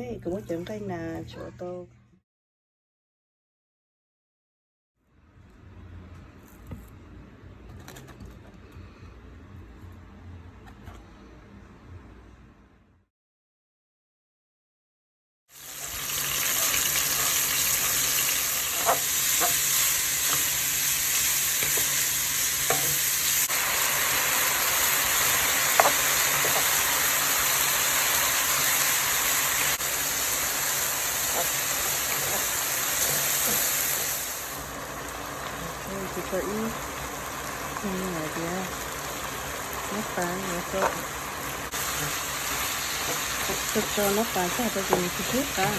Kuv muab cov nqaij na tshuav tau. Ces tso ib, hais tias nab pas no, tso, tso nab pas tag rau ces nws tsis tshub qab.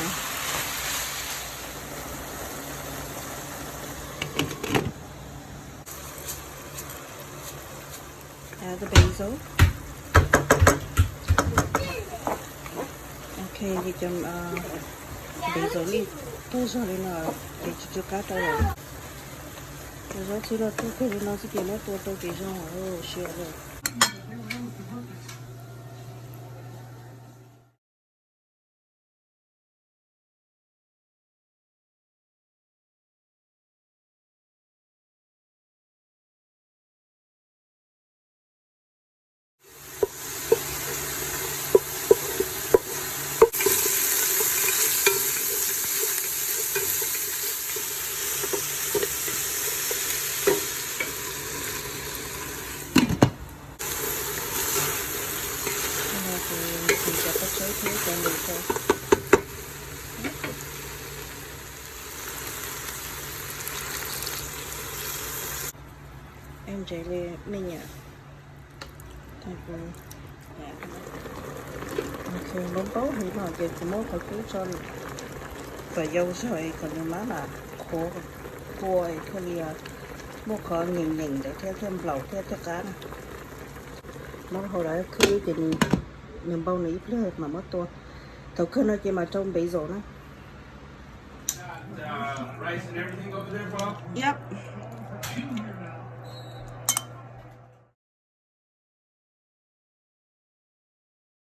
Add the basil. Ok, ces cov basil li tag zog li no ces tsis tsw qab rau lawm. Cov zaub txhwb no tug kawg li no xwb ces muab tua rau ces zoo siav lawm. Ces cov qab tsheb thiab cov lus rau. Ntsev li me nyuam. Npaub npaub li no ces kuv muab qhov cub tso kom yau zog es kom nws mab mam qhuav kua thiaj li muaj qhov nyeem nyeem ntawd thiab thiaj nplaum thiab thiaj qab na. Muab hau lawv khwb ces nws npau nws ib pliag mam muab tua. Thaum kawg no ces mam rau basil na. Yep.